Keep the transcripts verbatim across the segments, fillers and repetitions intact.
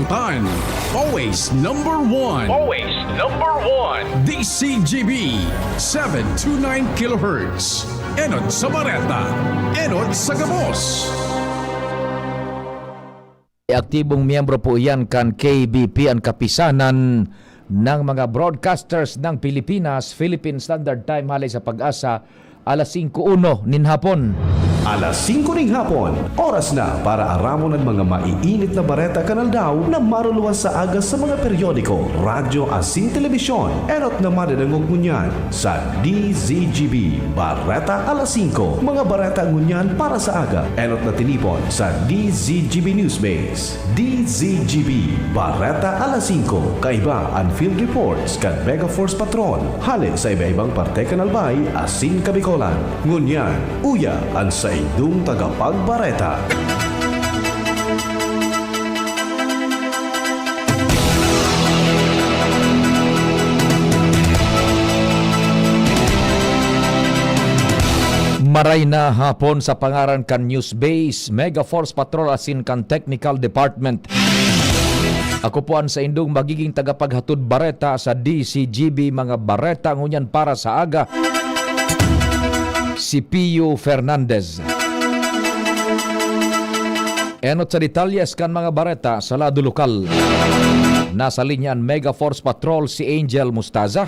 Tan, always number one. Always number one. D C G B, seven two nine kilohertz. Enot sa Bareta, enot sa gabos. Aktibong miyembro po iyan kan K B P, ang Kapisanan ng mga Broadcasters ng Pilipinas, Philippine Standard Time, hale sa Pag-asa, alas singko uno nin hapon. Alas singko ning hapon, oras na para aramon an mga maiinit na bareta kan aldaw na maruluwas sa aga sa mga periodiko, radyo asin telebisyon. Enot na madadangog ngunyan sa D Z G B Bareta alas singko. Mga bareta ngunyan para sa aga. Enot na tinipon sa D Z G B Newsbase. D Z G B, Bareta alas singko, kaiba an field reports kan Mega Force Patrol, hale sa iba-ibang parte kan Albay asin Kabicolan. Ngunyan, uya an saindong tagapagbareta. Maray na hapon sa pangaran kan Newsbase, Mega Force Patrol asin kan Technical Department. Ako po an saindong magiging tagapaghatod bareta sa D Z G B mga bareta ngunyan para sa aga, si Pio Fernandez. Enot sa detalyes kan mga bareta sa lado lokal. Nasa linya an Mega Force Patrol, si Angel Mustaza.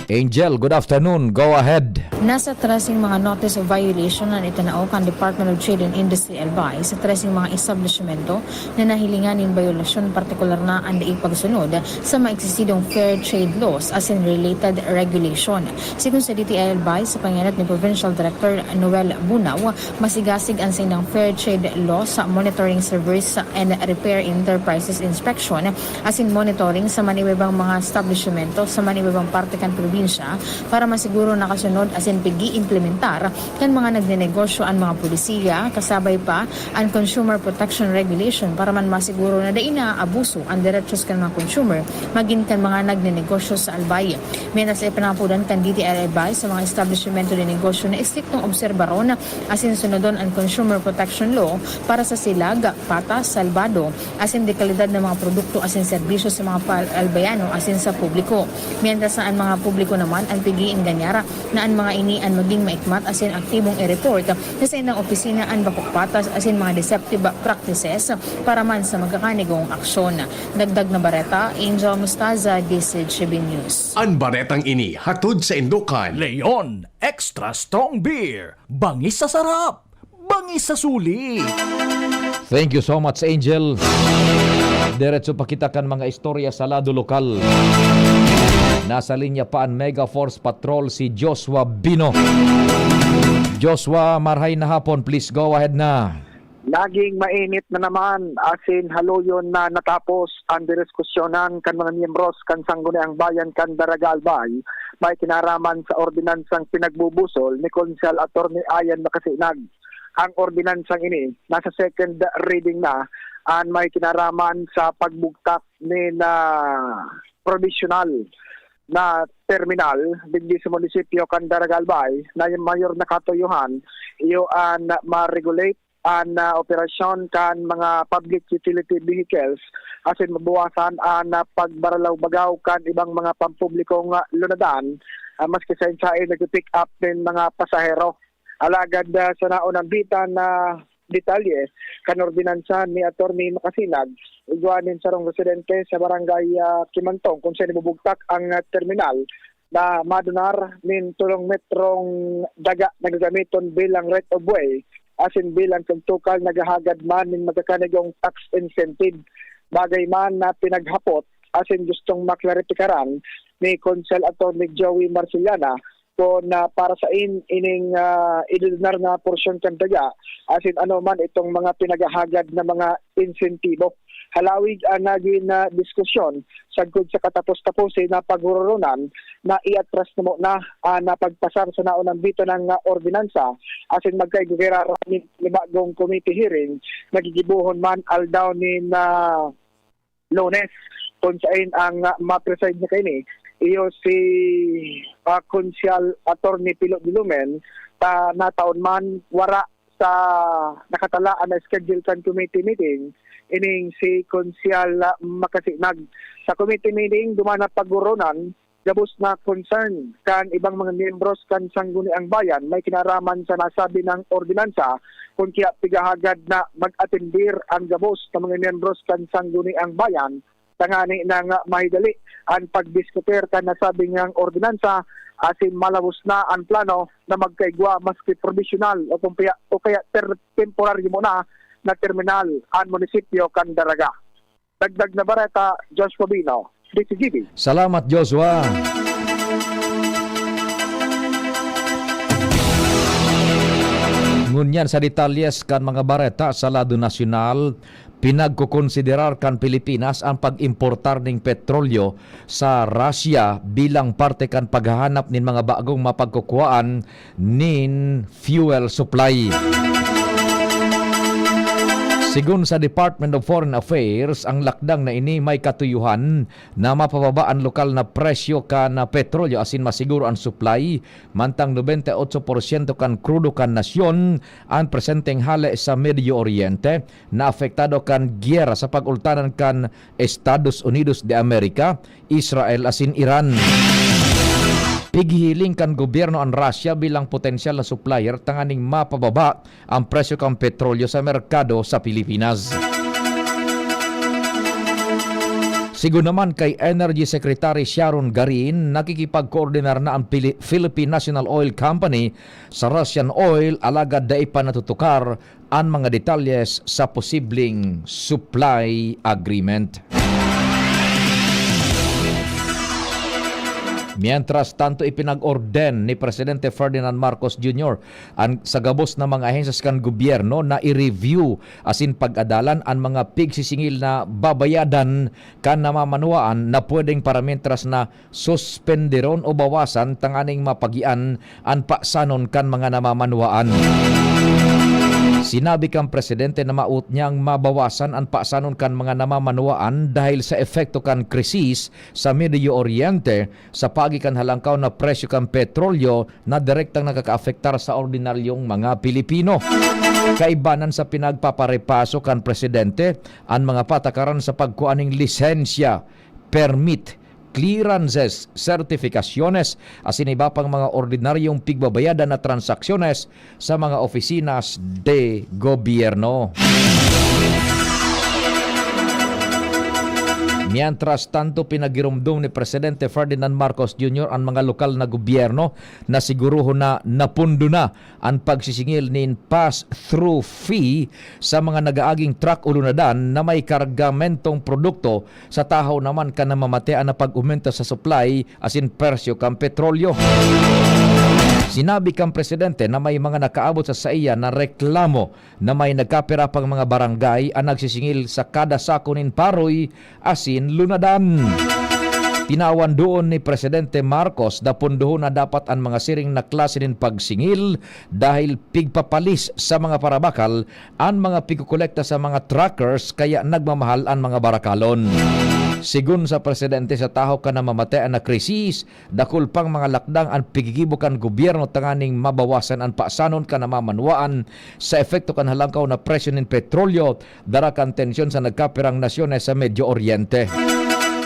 Angel, good afternoon. Go ahead. Nasa trasing mga notice of violation an itinao kan Department of Trade and Industry, Albay, sa trasing mga establisimento na nahilingan nin bayolasyon, partikular na an dai pagsunod sa maeksisidong fair trade laws asin related regulation. Sigon sa D T I Albay, sa pangenot ni Provincial Director Noel Bunaw, masigasig an saindang fair trade laws monitoring service and repair enterprises inspection asin monitoring sa maniwebang mga establisimento sa maniwebang parte kan probinsya para masiguro nakasunod asin pig-iimplementar kan mga nagnenegosyo an mga polisiya, kasabay pa an Consumer Protection Regulation para man masiguro na dai naaabuso an derechos kan mga consumer magin kan mga nagnenegosyo sa Albay. Mientras, ipinapudan kan D T I Albay sa mga establisimento de negosyo na estriktong obserbaron asin sunodon an Consumer Protection Law para sa silag, patas, salbado, asin dekalidad na mga produkto asin serbisyo sa mga pal-, Albayano asin sa publiko. Mientras na an mga publiko naman an pig-iingganyara na an mga ini an magin maikmat asin aktibong i-report sa saindang opisina an bako patas asin mga deceptive practices para man sa magkakanigong aksyon. Dagdag na bareta, Angel Mustaza, D Z G B News. An baretang ini hatod saindo kan Leon Extra Strong Beer. Bangis sa sarap, bangis sa suli. Thank you so much, Angel. Diretso pa kita kan mga istorya sa lado lokal. Nasa linya pa an Mega Force Patrol, si Joshua Bino. Joshua, marhay na hapon. Please go ahead na. Naging mainit na naman asin haloyon na natapos an didiskusyonan kan mga miyembros kan Sangguniang Bayan kan Daraga Albay, may kinaraman sa ordinansang pinagbubusol ni Konsehal Attorney Ian Macasinag. Ang ordinansang ini nasa second reading na, an may kinaraman sa pagbugtak nin, ah, probisyonal na terminal digdi sa munisipyo kan Daraga Albay na mayor na katuyohan, iyo an ma-regulate an, ah, operasyon kan mga public utility vehicles asin mabawasan an, ah, pagbaralaw-bagaw kan ibang mga pampublikong, ah, lunadan, ah, maski saen-saen nagpi-pick up nin mga pasahero. Alagad, ah, sa naunambitan na detalye kan ordinansa ni Attorney Macasinag, igwa nin sarong residente sa barangay, ah, Kimantong, kung saan ibubugtak ang, ah, terminal na madunar nin tolong metrong daga na gagamiton bilang right of way, asin bilang kan tukal naghahagad man nin magkakanigong tax incentive. Bagay man na pinaghapot asin gustong maklaripikaran ni Konsehal Attorney Joey Marcellana, kun, ah, para saen ining, ah, idudunar na porsyon kan daga, asin ano man itong mga pinaghahagad na mga insentibo. Halawig an nagin, ah, diskusyon sagkod sa katapos-taposin na paghuroronan na iatras na muna an, ah, pagpasar sa naunambitan na ordinansa, asin magkaigwa giraray nin panibagong committee hearing na gigibohon man aldaw nin, ah, Lunes, kun saen ang, ah, ma-preside niya kaini, iyo si, ah, Konsehal Attorney Pilo Dilumen, ta nataon man wara sa nakatalaan na schedule kan committee meeting, ining si Konsehal Makasinag. Sa committee meeting, duman na pagoronan, gabos na concern kan ibang mga miyembros kan Sangguniang Bayan may kinaraman sa nasabi nang ordinansa, kun kaya pigahagad na mag-atendir ang gabos na mga miyembros kan Sangguniang Bayan tangani nang mahidali an pagdiskutir kan nasabing ordinansa asin malabos na an plano na magkaigwa maski probisyonal o kung paya-, o kaya ter-, temporaryo muna na terminal an munisipyo kan Daraga. Dagdag na bareta, Joshua Bino, D C G B. Salamat, Joshua. Ngunyan sa detalyes kan mga bareta sa lado nasyonal, pinagkokonsiderar kan Pilipinas ang pag-importar ning petrolyo sa Russia bilang parte kan paghahanap nin mga bagong mapagkukuhaan nin fuel supply. Sigon sa Department of Foreign Affairs, ang lakdang na ini may katuyuhan na mapababa an lokal na presyo kan petrolyo asin masiguro an supply, mantang nobenta y otso porsyento kan krudo kan nasyon an presenteng hale sa Medio Oriente na apektado kan giyera sa pag-ultanan kan Estados Unidos de America, Israel asin Iran. Pighihiling kan gobyerno an Russia bilang potensyal na supplier tanganing mapababa ang presyo kan petrolyo sa merkado sa Pilipinas. Sigon naman kay Energy Secretary Sharon Garin, nakikipagkoordinar na ang Pili-, Philippine National Oil Company sa Russian oil, alagad dai pa natutukar an mga detalyes sa posibleng supply agreement. Mientras tanto, ipinag-orden ni Presidente Ferdinand Marcos Junior an, sa gabos na mga ahensyas kan gobyerno na i-review asin pag-adalan an mga pigsisingil na babayadan kan namamanwaan na pwedeng paramientras na suspenderon o bawasan tanganing mapagian an pasanon kan mga namamanwaan. Sinabi kan presidente na maot niyang mabawasan an pasanon kan mga namamanwaan dahil sa epekto kan krisis sa Medio Oriente sa paagi kan halangkaw na presyo kan petrolyo na direktang nakakaapektar sa ordinaryong mga Pilipino. Kaibanan sa pinagpaparepaso kan presidente, an mga patakaran sa pagkua ning lisensya, permit, clearances, sertifikasyones, asin iba pang mga ordinaryong pigbabayadan na transaksyones sa mga opisina de gobyerno. Mientras tanto, pinagiromdom ni Presidente Ferdinand Marcos Junior an mga lokal na gobyerno na siguruhon na napundo na an pagsisingil nin pass-through fee sa mga nag-aaging truck o lunadan na may kargamentong produkto sa tahaw naman kan namamatean na pag-omento sa supply asin presyo kan petrolyo. Sinabi kan presidente na may mga nakaabot sa saiya na reklamo na may nagkapira pang mga barangay an nagsisingil sa kada sako nin paroy asin lunadan. Tinawan doon ni Presidente Marcos na pundohon na dapat an mga siring na klase nin pagsingil dahil pigpapalis sa mga parabakal an mga pigkokolekta sa mga truckers, kaya nagmamahal an mga barakalon. Sigon sa presidente, sa tahaw kan namamatean na krisis, dakul pang mga lakdang an pigigibo kan gobyerno tanganing mabawasan an pasanon kan namamanwaan sa epekto kan halangkaw na presyo nin petrolyo, dara kan tensyon sa nagkapirang nasyones sa Medio Oriente.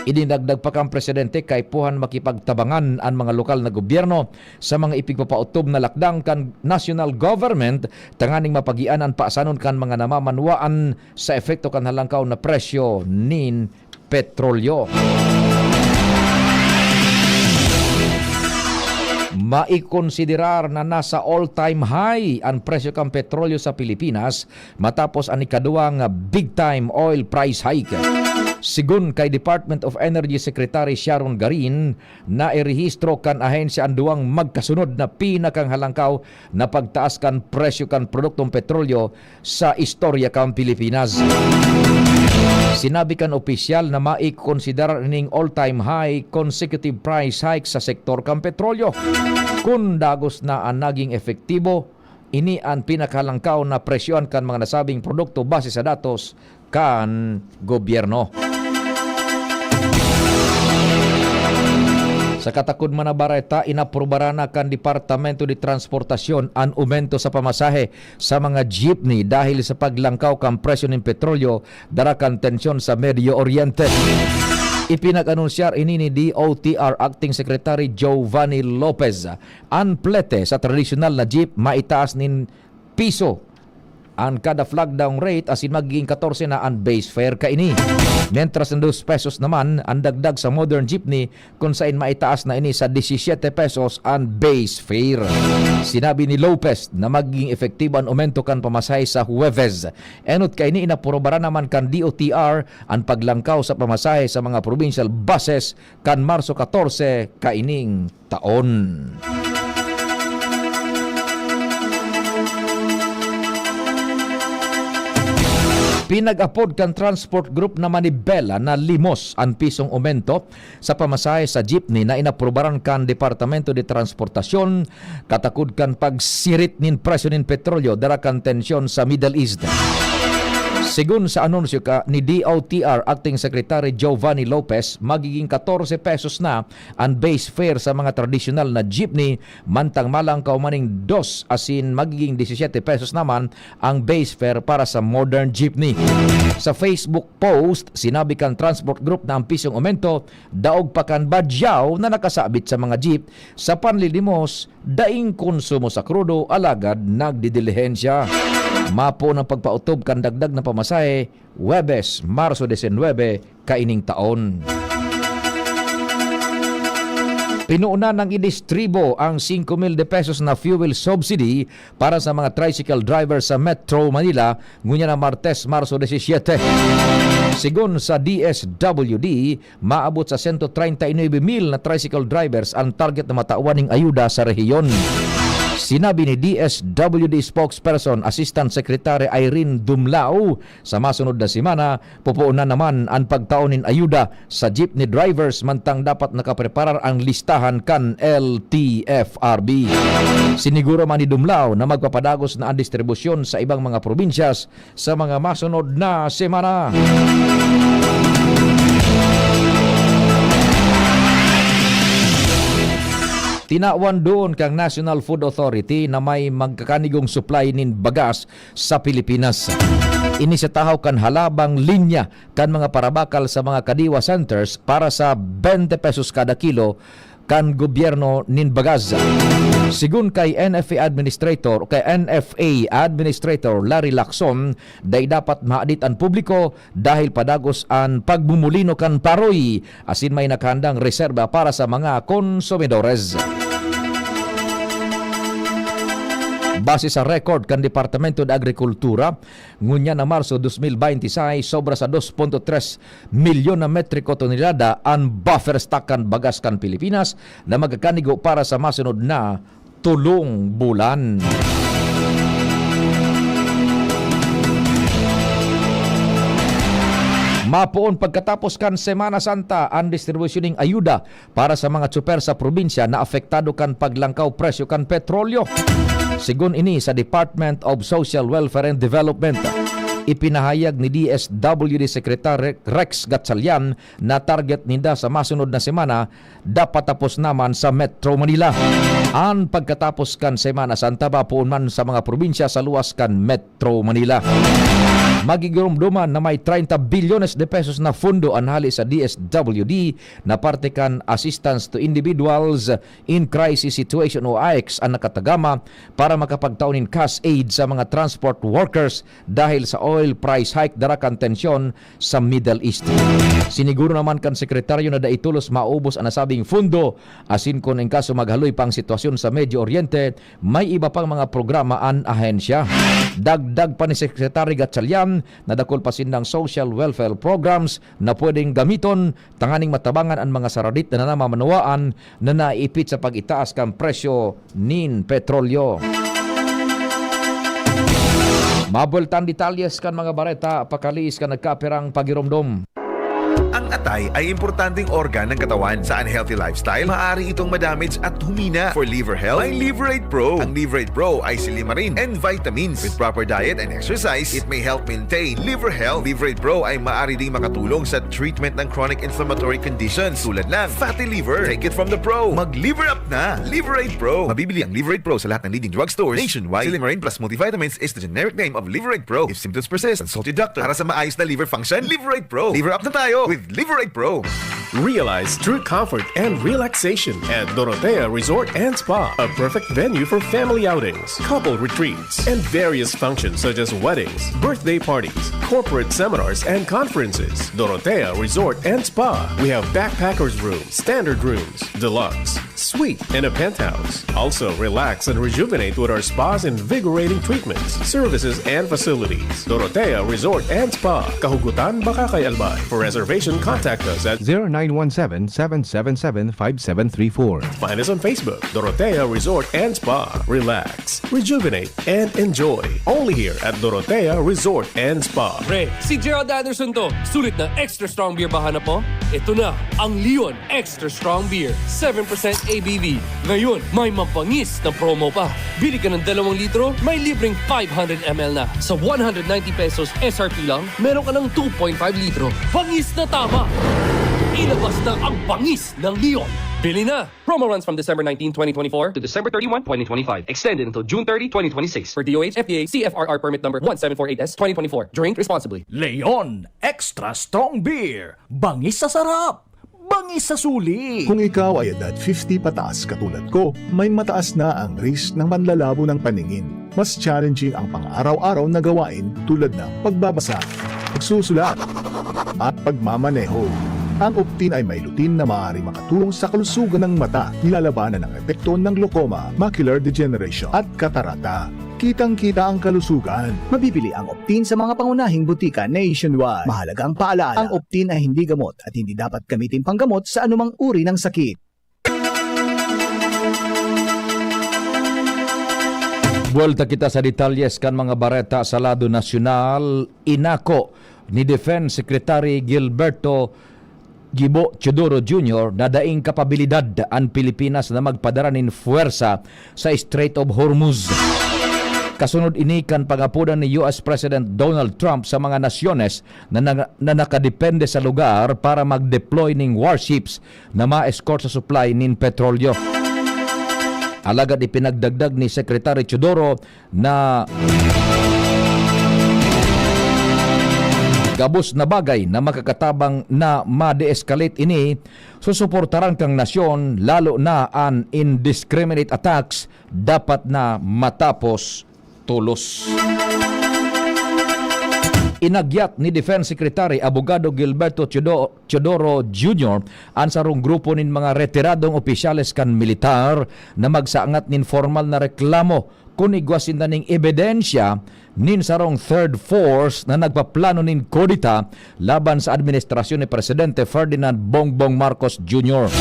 Idinagdag pa kan presidente, kaipuhan makipagtabangan an mga lokal na gobyerno sa mga ipigpapautob na lakdang kan national government tanganing mapagian an pasanon kan mga namamanwaan sa epekto kan halangkaw na presyo nin petrolyo. Maikonsiderar na nasa all-time high an presyo kan petrolyo sa Pilipinas matapos an ikaduwang big-time oil price hike. Sigon kay Department of Energy Secretary Sharon Garin, nairehistro kan ahensya an duwang magkasunod na pinakanghalangkaw na pagtaas kan presyo kan produktong petrolyo sa istorya kan Pilipinas. Sinabi kan opisyal na maikonsiderar ining all-time high consecutive price hike sa sektor kan petrolyo. Kun dagos na an naging epektibo, ini an pinakahalangkaw na presyohan kan mga nasabing produkto base sa datos kan gobyerno. Sa katakod man na bareta, inaprubaran na kan Departamento de Transportasyon an umento sa pamasahe sa mga jeepney dahil sa paglangkaw kan presyo nin petrolyo, dara kan tensyon sa Medio Oriente. Ipinag-anunsyar ini ni D O T R Acting Secretary Giovanni Lopez. An plete sa tradisyonal na jeep maitaas nin piso an kada flag down rate asin magiging katorse na an base fare kaini. Mientras na dos pesos naman an dagdag sa modern jeepney, kun sain maitaas na ini sa disisiete pesos an base fare. Sinabi ni Lopez na magiging epektibo an aumento kan pamasahe sa Huwebes. Enot kaini, inaprubaran naman kan D O T R an paglangkaw sa pamasahe sa mga provincial buses kan Marso katorse kaining taon. Pinag-apod kan Transport Group na Manibela na limos an pisong aumento sa pamasahe sa jeepney na inaprubaran kan Departamento de Transportasyon, katakod kan pagsirit nin presyo nin petrolyo dara kan tensyon sa Middle East. Segun sa anunsyo ka ni D O T R Acting Secretary Giovanni Lopez, magiging katorse pesos na an base fare sa mga tradisyonal na jeepney, mantang malangkaw maning dos asin magiging disisiete pesos naman ang base fare para sa modern jeepney. Sa Facebook post, sinabi kan Transport Group na ang pisong aumento daog pa kan badyaw na nakasabit sa mga jeep sa panlilimos, daing konsumo sa krudo, alagad nagdidilihensya. Mapoon ang pagpaotob kan dagdag na pamasahe, Huwebes, Marso disinwebe, kaining taon. Pinuunan nang idistribo ang singko mil de pesos na fuel subsidy para sa mga tricycle driver sa Metro Manila, ngunyan na Martes, Marso diecisiete. Segun sa D S W D, maabot sa sento treinta y nuebe mil na tricycle drivers ang target na matawan ning ayuda sa rehiyon. Sinabi ni D S W D spokesperson, Assistant Secretary Irene Dumlao, sa masunod na semana, pupuonan naman an pagtao nin ayuda sa jeepney drivers, mantang dapat nakapreparar ang listahan kan L T F R B. Siniguro man ni Dumlao na magpapadagos na an distribusyon sa ibang mga probinsyas sa mga masunod na semana. Tinawan duon kan National Food Authority na may magkakanigong supply nin bagas sa Pilipinas. Ini sa tahaw kan halabang linya kan mga parabakal sa mga Kadiwa centers para sa bente pesos kada kilo kan gobyerno nin bagas. Segun kay N F A administrator, kay N F A Administrator Larry Lacson, dai dapat mahadit an publiko dahil padagos an pagmumulino kan paroy, asin may nakahandang reserba para sa mga konsumidores. Base sa record kan Departamento de Agrikultura, ngunyan na Marso dos mil bente y seis, sobra sa dos punto tres milyon na metriko tonelada an buffer stock kan bagas kan Pilipinas na magkakanigo para sa masunod na tolong bulan. Mapoon pagkatapos kan Semana Santa an distribusyon ning ayuda para sa mga tsuper sa probinsya na apektado kan paglangkaw presyo kan petrolyo. Segun ini sa Department of Social Welfare and Development, ipinahayag ni D S W D Secretary Rex Gatchalian na target ninda sa masunod na semana dapat tapos naman sa Metro Manila. An pagkatapos kan Semana Santa, mapoon man sa mga probinsya sa luwas kan Metro Manila. Magigiromdoman na may treinta bilyones de pesos na pondo an hale sa D S W D na parte kan Assistance to Individuals in Crisis Situation o aix an nakatagama para makapagtao nin cash aid sa mga transport workers dahil sa oil price hike dara kan tensyon sa Middle East. Siniguro naman kan sekretaryo na dai tolos maubos an nasabing pondo, asin kun in kaso maghaloy pa ang sitwasyon sa Medio Oriente, may iba pang mga programa an ahensya. Dagdag pa ni Secretary Gatchalian na dakul pa sindang social welfare programs na pwedeng gamiton tanganing matabangan an mga saradit na namamanwaan na naiipit sa pag-itaas kan presyo nin petrolyo. Mabuelta an detalyes kan mga bareta, pakaliis kan nagkapirang pagiromdom. Ang atay ay importanteng organ ng katawan. Sa unhealthy lifestyle, maaari itong madamage at humina. For liver health, may Liver eight Pro. Ang Liver eight Pro ay silimarin and vitamins. With proper diet and exercise, it may help maintain liver health. Liver eight Pro ay maaari ding makatulong sa treatment ng chronic inflammatory conditions tulad ng fatty liver. Take it from the pro. Mag-Liver Up na! Liver eight Pro. Mabibili ang Liver eight Pro sa lahat ng leading drugstores nationwide. Silimarin plus multivitamins is the generic name of Liver eight Pro. If symptoms persist, consult your doctor. Para sa maayos na liver function, Liver eight Pro. Liver Up na tayo with Liver eight Pro. Realize true comfort and relaxation at Dorotea Resort and Spa, a perfect venue for family outings, couple retreats, and various functions such as weddings, birthday parties, corporate seminars, and conferences. Dorotea Resort and Spa. We have backpackers room, standard rooms, deluxe, suite, and a penthouse. Also, relax and rejuvenate with our spa's invigorating treatments, services, and facilities. Dorotea Resort and Spa, Kahugutan, Bacacay, Albay. For reservation, contact us at zero nine one seven, seven seven seven, five seven three four. Find us on Facebook, Dorotea Resort and Spa. Relax, rejuvenate, and enjoy. Only here at Dorotea Resort and Spa. Pre, si Gerald Anderson to. Sulit na extra strong beer ba hanap mo? Ito na, ang Leon Extra Strong Beer, seven percent A B V. Ngayon, may mabangis na promo pa. Bili ka ng dalawang litro, may libreng five hundred M L na. Sa one hundred ninety pesos S R P lang, meron ka ng two point five litro. Bangis na tama! Ilabas na ang bangis ng Leon. Bili na! Promo runs from December nineteen, twenty twenty-four to December thirty-one, twenty twenty-five. Extended until June thirty, twenty twenty-six. For D O H, F D A, C F R R permit number one seven four eight S twenty twenty-four. Drink responsibly. Leon Extra Strong Beer. Bangis sa sarap! Bangis sa suli! Kung ikaw ay edad fifty pataas katulad ko, may mataas na ang risk ng panlalabo ng paningin. Mas challenging ang pang-araw-araw na gawain tulad ng pagbabasa, pagsusulat, at pagmamaneho. Ang Optin ay may lutein na maaaring makatulong sa kalusugan ng mata, nilalabanan ang epekto ng glaucoma, macular degeneration, at katarata. Kitang-kita ang kalusugan. Mabibili ang Optin sa mga pangunahing butika nationwide. Mahalagang paalala, ang Optin ay hindi gamot at hindi dapat gamitin panggamot sa anumang uri ng sakit. Buwelta kita sa detalyes kan mga bareta sa lado nasyonal. Inako ni Defense Secretary Gilberto Gibo Teodoro Junior na daing kapabilidad an Pilipinas na magpadara nin fuwersa sa Strait of Hormuz. Kasunod ini kan pangapodan ni U S President Donald Trump sa mga nasyones na, na, na nakadepende sa lugar para mag-deploy ning warships na ma-escort sa supply nin petrolyo. Alagad ipinagdagdag ni Secretary Teodoro na gabos na bagay na makakatabang na ma-de-escalate ini, susuportaran kang nasyon, lalo na an indiscriminate attacks dapat na matapos tolos. Inagyat ni Defense Secretary Abogado Gilberto Teodo-, Teodoro Junior an sarong grupo nin mga retiradong opisyales kan militar na magsaangat nin formal na reklamo kun igwa sinda nin ebidensya nin sarong third force na nagpaplano nin kudeta laban sa administrasyon ni Presidente Ferdinand Bongbong Marcos Junior.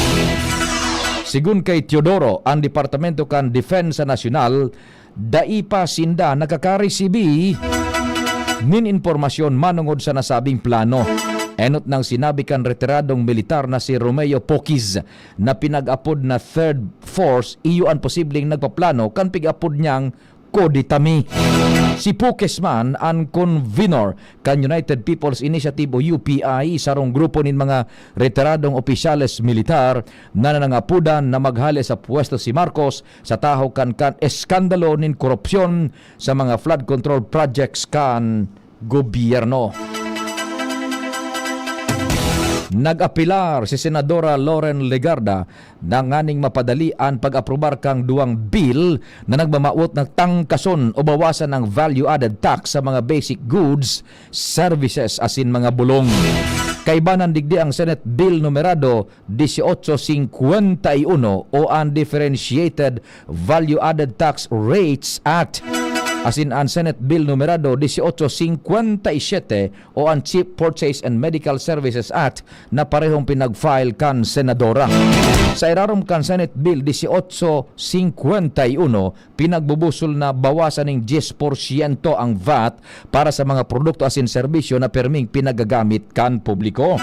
Sigun kay Teodoro, ang Departamento kan Depensa Nasyonal dai pa sinda nakakaresibi nin impormasyon manongod sa nasabing plano. Enot nang sinabi kan retiradong militar na si Romeo Poquiz na pinag-apod na Third Force, iyo an posibleng nagpaplano kan pig-apod niyang kudeta mi. Si Poquiz man an convenor kan United People's Initiative o U P I, sarong grupo nin mga retiradong opisyales militar na nanangapodan na maghale sa pwesto si Marcos sa tahaw kan, kan eskandalo nin korupsyon sa mga flood control projects kan gobyerno. Nag-apelar si Senadora Loren Legarda na nganing mapadali an pag-aprobar kan duwang bill na nagmamawot na tangkason o bawasan ang value-added tax sa mga basic goods, services asin mga bulong. Kaibanan digdi ang Senate Bill numerado dieciocho cincuenta y uno o ang Differentiated Value Added Tax Rates Act, asin ang Senate Bill numerado dieciocho cincuenta y siete o ang Cheap Purchase and Medical Services Act na parehong pinag-file kan senadora. Sa irarom kan Senate Bill dieciocho cincuenta y uno, pinagbubusol na bawasan ning diyes porsyento ang vat para sa mga produkto asin serbisyo na perming pinagagamit kan publiko.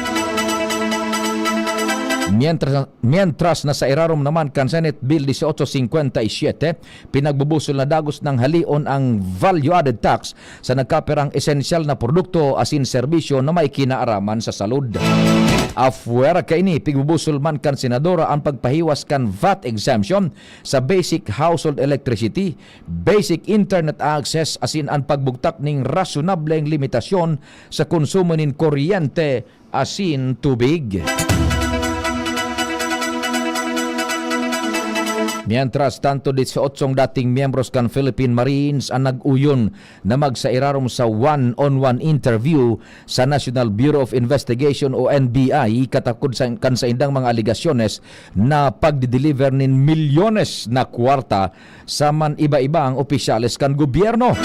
Mientras, mientras na sa irarom naman kan Senate Bill dieciocho cincuenta y siete, pinagbubusol na dagos nang halion ang value-added tax sa nagkapirang esensyal na produkto asin serbisyo na may kinaaraman sa salud. Afuera kaini, pigbubusol man kan senadora ang pagpahiwas kan vat exemption sa basic household electricity, basic internet access asin ang pagbugtak ning rasonableng limitasyon sa konsumo nin kuryente asin tubig. Mientras tanto, dieciocho dating miyembros kan Philippine Marines an nag-uyon na magsairarom sa one-on-one interview sa National Bureau of Investigation o N B I katakod sa, kan saindang mga alegasyones na pagdideliver nin milyones na kwarta sa man iba-ibang opisyales kan gobyerno.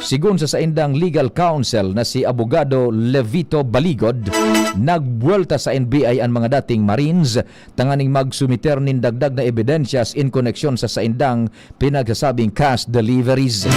Sigon sa saindang legal counsel na si Abogado Levito Baligod, nagbuwelta sa N B I an mga dating Marines tanganing magsumiter nin dagdag na ebidensyas in koneksyon sa saindang pinagsasabing cash deliveries.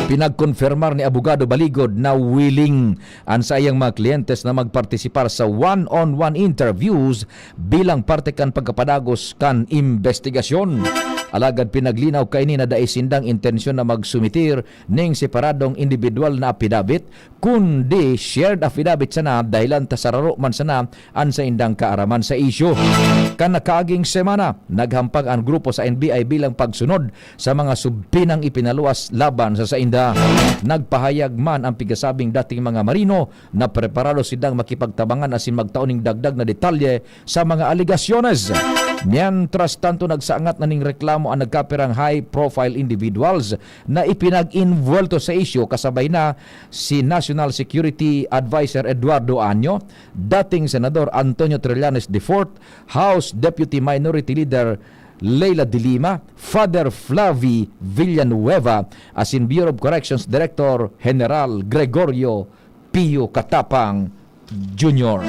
Pinagkonfirmar ni Abogado Baligod na willing an saiyang mga kliyentes na magpartisipar sa one-on-one interviews bilang parte kan pagkapadagos kan imbestigasyon. Alagad pinaglinaw kaini na dai sindang intensyon na magsumitir ning separadong indibidwal na apidabit, kundi shared affidavit sana, dahilan ta sararo man sana an saindang kaaraman sa isyu. Kan nakaaging semana, naghampag an grupo sa N B I bilang pagsunod sa mga subpinang ipinaluwas laban sa sainda. Nagpahayag man ang pigasabing dating mga marino na preparado sindang makipagtabangan asin magtao ning dagdag na detalye sa mga alegasyones. Mientras tanto, nagsaangat na ning reklamo ang nagkapirang high-profile individuals na ipinag-invuwelto sa isyu, kasabay na si National Security Adviser Eduardo Año, dating Senador Antonio Trillanes the fourth, House Deputy Minority Leader Leila de Lima, Father Flavi Villanueva, asin Bureau of Corrections Director General Gregorio Pio Katapang Junior.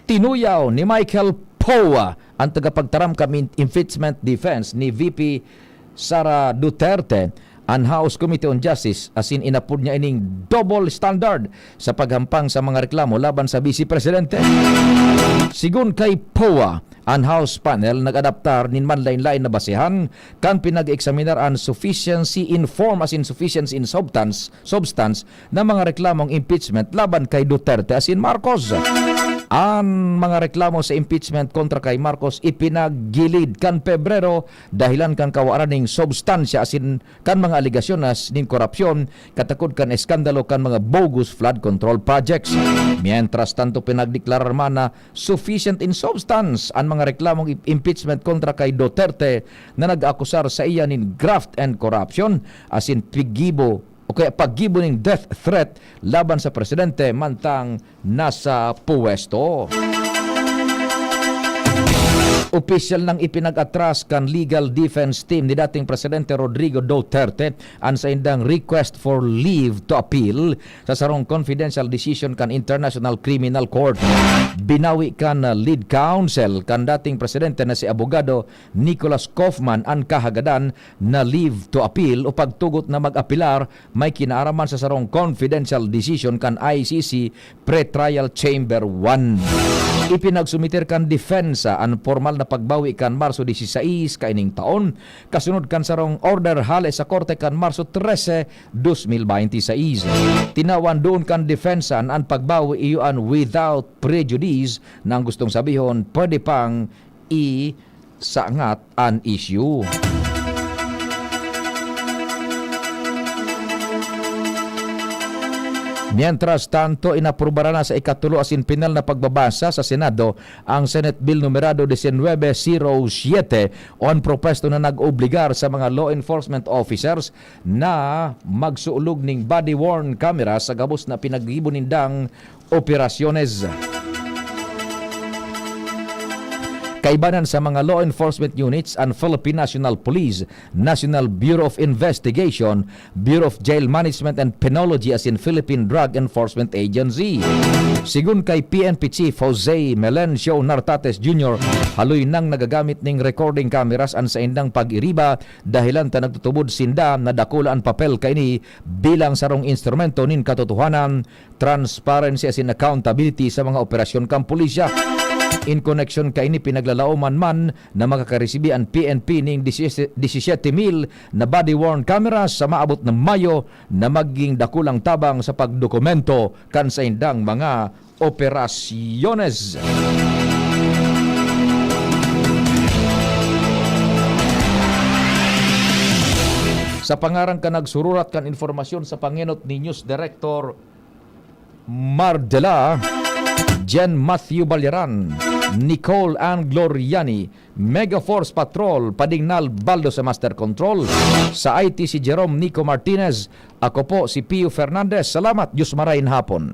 Tinuyaw ni Michael Poa, ang tagapagtaram kan impeachment defense ni V P Sara Duterte, an House Committee on Justice, asin inapod niya ining double standard sa paghampang sa mga reklamo laban sa Vice Presidente. Sigon kay Poa, an House panel nag-adaptar nin manlaen-laen na basehan kan pinag-eksaminar an sufficiency in form asin sufficiency in substance, substance na mga reklamong impeachment laban kay Duterte asin Marcos. An mga reklamo sa impeachment kontra kay Marcos ipinaggilid kan Pebrero dahilan kan kawaran ning substansya asin kan mga alegasyon na s-, nin korapsyon, katakod kan eskandalo kan mga bogus flood control projects. Mientras tanto, pinagdeklarar man na sufficient in substance an mga reklamong i-, impeachment kontra kay Duterte na nag-akusar saiya nin graft and corruption asin piggibo o kaya paggibo ning death threat laban sa presidente mantang nasa puwesto. Opisyal nang ipinag-atras kan legal defense team ni dating Presidente Rodrigo Duterte an saindang request for leave to appeal sa sarong confidential decision kan International Criminal Court. Binawi kan lead counsel kan dating presidente na si Abogado Nicholas Kaufman an kahagadan na leave to appeal o pagtugot na mag-apelar may kinaaraman sa sarong confidential decision kan I C C Pretrial Chamber one. Ipinagsumiter kan depensa an pormal na pagbawi kan Marso dieciséis kaining taon, kasunod kan sarong order hale sa korte kan Marso trese, dos mil bente y seis. Tinawan duon kan depensa na an pagbawi iyo an without prejudice, na ang gustong sabihon, pwede pang i- saangat an isyu. Mientras tanto, inaprubaran na sa ikatulo asin pinal na pagbabasa sa Senado ang Senate Bill numerado diecinuebe cero siete o an propuesto na nag-obligar sa mga law enforcement officers na magsuolog ning body-worn camera sa gabos na pinaggibo nindang operasyones. Kaibanan sa mga law enforcement units, an Philippine National Police, National Bureau of Investigation, Bureau of Jail Management and Penology asin Philippine Drug Enforcement Agency. Sigon kay P N P Chief Jose Melencio Nartates Junior, haloy nang nagagamit ning recording cameras an saindang pag-iriba, dahilan ta nagtutubod sinda na dakula an papel kaini bilang sarong instrumento nin katotohanan, transparency asin accountability sa mga operasyon kan pulisya. In koneksyon kaini, pinaglalaoman man na makakaresibi an P N P ning disisiete mil na body-worn cameras sa maabot na Mayo na maging dakulang tabang sa pagdokumento kan saindang mga operasyones. Sa pangaran kan nagsururat kan impormasyon sa pangenot ni News Director Mardela, Jen Matthew Balyaran, Nicole Ann Gloriani, Mega Force Patrol, Padingnal Baldo sa Master Control, sa I T si Jerome Nico Martinez, ako po si Pio Fernandez. Salamat, Diyos marahin hapon.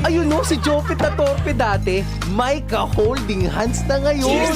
Ayun no, si Jopet na torpe dati, may ka-holding hands na ngayon.